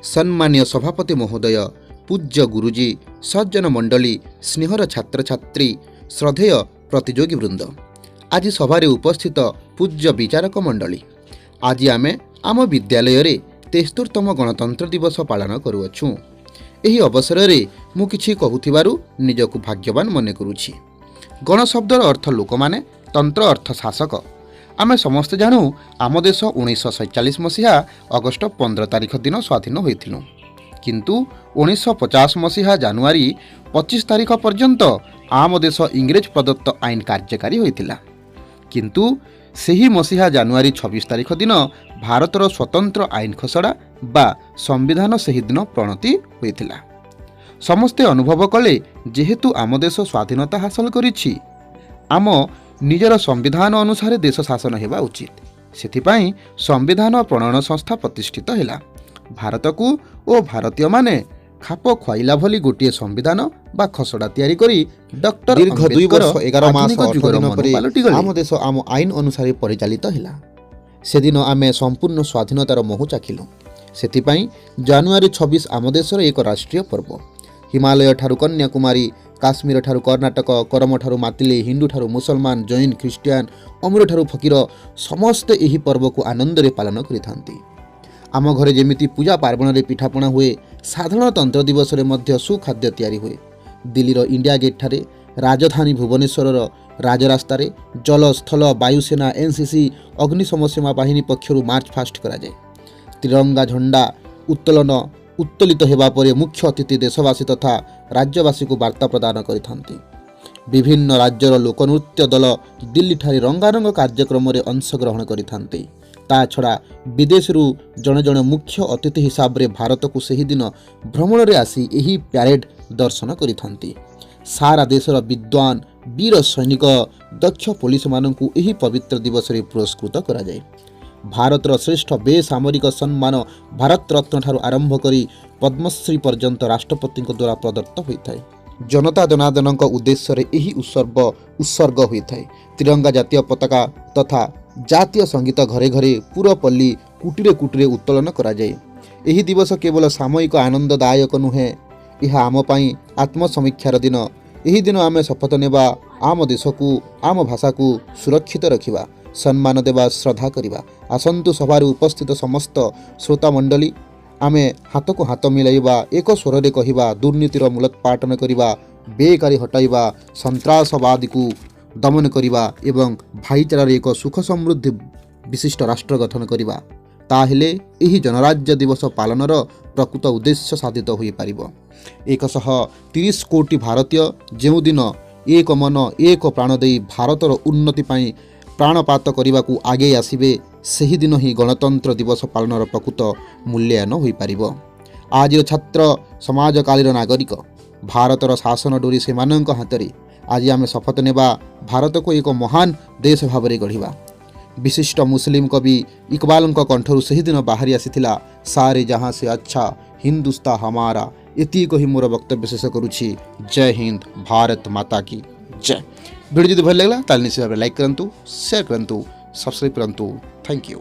ସମ୍ମାନୀୟ ସଭାପତି ମହୋଦୟ, ପୂଜ୍ୟ ଗୁରୁଜୀ, ସଜ୍ଜନ ମଣ୍ଡଳୀ, ସ୍ନେହର ଛାତ୍ରଛାତ୍ରୀ, ଶ୍ରଦ୍ଧେୟ ପ୍ରତିଯୋଗୀ ବୃନ୍ଦ, ଆଜି ସଭାରେ ଉପସ୍ଥିତ ପୂଜ୍ୟ ବିଚାରକ ମଣ୍ଡଳୀ, ଆଜି ଆମେ ଆମ ବିଦ୍ୟାଳୟରେ 73ତମ ଗଣତନ୍ତ୍ର ଦିବସ ପାଳନ କରୁଅଛୁ। ଏହି ଅବସରରେ ମୁଁ କିଛି କହୁଥିବାରୁ ନିଜକୁ ଭାଗ୍ୟବାନ ମନେ କରୁଛି। ଗଣ ଶବ୍ଦର ଅର୍ଥ ଲୋକମାନେ, ତନ୍ତ୍ର ଅର୍ଥ ଶାସକ। ଆମେ ସମସ୍ତେ ଜାଣୁ, ଆମ ଦେଶ 1947 ମସିହା ଅଗଷ୍ଟ 15 ତାରିଖ ଦିନ ସ୍ୱାଧୀନ ହୋଇଥିଲୁ। କିନ୍ତୁ 1950 ମସିହା ଜାନୁଆରୀ 25 ତାରିଖ ପର୍ଯ୍ୟନ୍ତ ଆମ ଦେଶ ଇଂରେଜ ପ୍ରଦତ୍ତ ଆଇନ କାର୍ଯ୍ୟକାରୀ ହୋଇଥିଲା। କିନ୍ତୁ ସେହି ମସିହା ଜାନୁଆରୀ 26 ତାରିଖ ଦିନ ଭାରତର ସ୍ୱତନ୍ତ୍ର ଆଇନ ଖସଡ଼ା ବା ସମ୍ବିଧାନ ସେହିଦିନ ପ୍ରଣତି ହୋଇଥିଲା। ସମସ୍ତେ ଅନୁଭବ କଲେ, ଯେହେତୁ ଆମ ଦେଶ ସ୍ୱାଧୀନତା ହାସଲ କରିଛି, ଆମ ନିଜର ସମ୍ବିଧାନ ଅନୁସାରେ ଦେଶ ଶାସନ ହେବା ଉଚିତ। ସେଥିପାଇଁ ସମ୍ବିଧାନ ପ୍ରଣୟନ ସଂସ୍ଥା ପ୍ରତିଷ୍ଠିତ ହେଲା। ଭାରତକୁ ଓ ଭାରତୀୟମାନେ ଖାପ ଖୁଆଇଲା ଭଳି ଗୋଟିଏ ସମ୍ବିଧାନ ବା ଖସଡ଼ା ତିଆରି କରି ଡକ୍ଟର ଦୀର୍ଘ 2 ଆମ୍ବେଦକର ବର୍ଷ 11 ମାସ ଆଧୁନିକ 8 ଯୁଗର ଦିନ ମନୁ ପରେ ପାଲଟିଗଲେ। ଆମ ଦେଶ ଆମ ଆଇନ ଅନୁସାରେ ପରିଚାଳିତ ହେଲା। ସେଦିନ ଆମେ ସମ୍ପୂର୍ଣ୍ଣ ସ୍ୱାଧୀନତାର ମହୁ ଚାଖିଲୁ। ସେଥିପାଇଁ ଜାନୁଆରୀ 26 ଆମ ଦେଶର ଏକ ରାଷ୍ଟ୍ରୀୟ ପର୍ବ। ହିମାଳୟଠାରୁ କନ୍ୟାକୁମାରୀ, କାଶ୍ମୀରଠାରୁ କର୍ଣ୍ଣାଟକ, କରମଠାରୁ ମାତିଲି, ହିନ୍ଦୁଠାରୁ ମୁସଲମାନ, ଜୈନ, ଖ୍ରୀଷ୍ଟିଆନ, ଅମୀରଠାରୁ ଫକୀର, ସମସ୍ତେ ଏହି ପର୍ବକୁ ଆନନ୍ଦରେ ପାଳନ କରିଥାନ୍ତି। ଆମ ଘରେ ଯେମିତି ପୂଜା ପାର୍ବଣରେ ପିଠାପଣା ହୁଏ, ସାଧାରଣତନ୍ତ୍ର ଦିବସରେ ମଧ୍ୟ ସୁଖାଦ୍ୟ ତିଆରି ହୁଏ। ଦିଲ୍ଲୀର ଇଣ୍ଡିଆ ଗେଟ୍ଠାରେ, ରାଜଧାନୀ ଭୁବନେଶ୍ୱରର ରାଜରାସ୍ତାରେ ଜଳ, ସ୍ଥଳ, ବାୟୁସେନା, ଏନ୍ସିସି, ଅଗ୍ନିଶମ ସେବା ବାହିନୀ ପକ୍ଷରୁ ମାର୍ଚ୍ଚ ପାଷ୍ଟ କରାଯାଏ। ତ୍ରିରଙ୍ଗା ଝଣ୍ଡା ଉତ୍ତୋଳିତ ହେବା ପରେ ମୁଖ୍ୟ ଅତିଥି ଦେଶବାସୀ ତଥା ରାଜ୍ୟବାସୀକୁ ବାର୍ତ୍ତା ପ୍ରଦାନ କରିଥାନ୍ତି। ବିଭିନ୍ନ ରାଜ୍ୟର ଲୋକନୃତ୍ୟ ଦଳ ଦିଲ୍ଲୀଠାରେ ରଙ୍ଗାରଙ୍ଗ କାର୍ଯ୍ୟକ୍ରମରେ ଅଂଶଗ୍ରହଣ କରିଥାନ୍ତି। ତା ଛଡ଼ା ବିଦେଶରୁ ଜଣେ ଜଣେ ମୁଖ୍ୟ ଅତିଥି ହିସାବରେ ଭାରତକୁ ସେହିଦିନ ଭ୍ରମଣରେ ଆସି ଏହି ପ୍ୟାରେଡ୍ ଦର୍ଶନ କରିଥାନ୍ତି। ସାରା ଦେଶର ବିଦ୍ୱାନ, ବୀର ସୈନିକ, ଦକ୍ଷ ପୋଲିସମାନଙ୍କୁ ଏହି ପବିତ୍ର ଦିବସରେ ପୁରସ୍କୃତ କରାଯାଏ। ଭାରତର ଶ୍ରେଷ୍ଠ ବେସାମରିକ ସମ୍ମାନ ଭାରତ ଠାରୁ ଆରମ୍ଭ କରି ପଦ୍ମଶ୍ରୀ ପର୍ଯ୍ୟନ୍ତ ରାଷ୍ଟ୍ରପତିଙ୍କ ଦ୍ୱାରା ପ୍ରଦତ୍ତ ହୋଇଥାଏ। ଜନତା ଜନାର୍ଦ୍ଦନଙ୍କ ଉଦ୍ଦେଶ୍ୟରେ ଏହି ଉତ୍ସବ ଉତ୍ସର୍ଗ ହୋଇଥାଏ। ତ୍ରିରଙ୍ଗା ଜାତୀୟ ପତାକା ତଥା ଜାତୀୟ ସଙ୍ଗୀତ ଘରେ ଘରେ, ପୁରପଲ୍ଲୀ, କୁଟୀରେ କୁଟୀରେ ଉତ୍ତୋଳନ କରାଯାଏ। ଏହି ଦିବସ କେବଳ ସାମୟିକ ଆନନ୍ଦଦାୟକ ନୁହେଁ, ଏହା ଆମ ପାଇଁ ଆତ୍ମସମୀକ୍ଷାର ଦିନ। ଏହି ଦିନ ଆମେ ଶପଥ ନେବା, ଆମ ଦେଶକୁ, ଆମ ଭାଷାକୁ ସୁରକ୍ଷିତ ରଖିବା, ସମ୍ମାନ ଦେବା, ଶ୍ରଦ୍ଧା କରିବା। ଆସନ୍ତୁ, ସଭାରେ ଉପସ୍ଥିତ ସମସ୍ତ ଶ୍ରୋତାମଣ୍ଡଳୀ, ଆମେ ହାତକୁ ହାତ ମିଳାଇବା, ଏକ ସ୍ୱରରେ କହିବା, ଦୁର୍ନୀତିର ମୂଳୋତ୍ପାଟନ କରିବା, ବେକାରୀ ହଟାଇବା, ସନ୍ତ୍ରାସବାଦୀକୁ ଦମନ କରିବା ଏବଂ ଭାଇଚାରାରେ ଏକ ସୁଖ ସମୃଦ୍ଧି ବିଶିଷ୍ଟ ରାଷ୍ଟ୍ର ଗଠନ କରିବା। ତାହେଲେ ଏହି ଗଣରାଜ୍ୟ ଦିବସ ପାଳନର ପ୍ରକୃତ ଉଦ୍ଦେଶ୍ୟ ସାଧିତ ହୋଇପାରିବ। 130 କୋଟି ଭାରତୀୟ ଯେଉଁଦିନ ଏକ ମନ ଏକ ପ୍ରାଣ ଦେଇ ଭାରତର ଉନ୍ନତି ପାଇଁ ପ୍ରାଣପାତ କରିବାକୁ ଆଗେଇ ଆସିବେ, ସେହିଦିନ ହିଁ ଗଣତନ୍ତ୍ର ଦିବସ ପାଳନର ପ୍ରକୃତ ମୂଲ୍ୟାୟନ ହୋଇପାରିବ। ଆଜିର ଛାତ୍ର ସମାଜ କାଲିର ନାଗରିକ। ଭାରତର ଶାସନ ଡୋରି ସେମାନଙ୍କ ହାତରେ। ଆଜି ଆମେ ଶପଥ ନେବା, ଭାରତକୁ ଏକ ମହାନ ଦେଶ ଭାବରେ ଗଢ଼ିବା। ବିଶିଷ୍ଟ ମୁସଲିମ କବି ଇକବାଲଙ୍କ କଣ୍ଠରୁ ସେହିଦିନ ବାହାରି ଆସିଥିଲା, "सारे जहाँ से अच्छा हिंदुस्तां हमारा"। ଏତିକି କହି ମୋର ବକ୍ତବ୍ୟ ଶେଷ କରୁଛି। ଜୟ ହିନ୍ଦ, ଭାରତ ମାତା କି ଜୟ। ଭିଡ଼ିଓ ଯଦି ଭଲ ଲାଗିଲା, ତାହେଲେ ନିଶ୍ଚିତ ଭାବରେ ଲାଇକ୍ କରନ୍ତୁ, ସେୟାର କରନ୍ତୁ, ସବସ୍କ୍ରାଇବ୍ କରନ୍ତୁ। Thank you.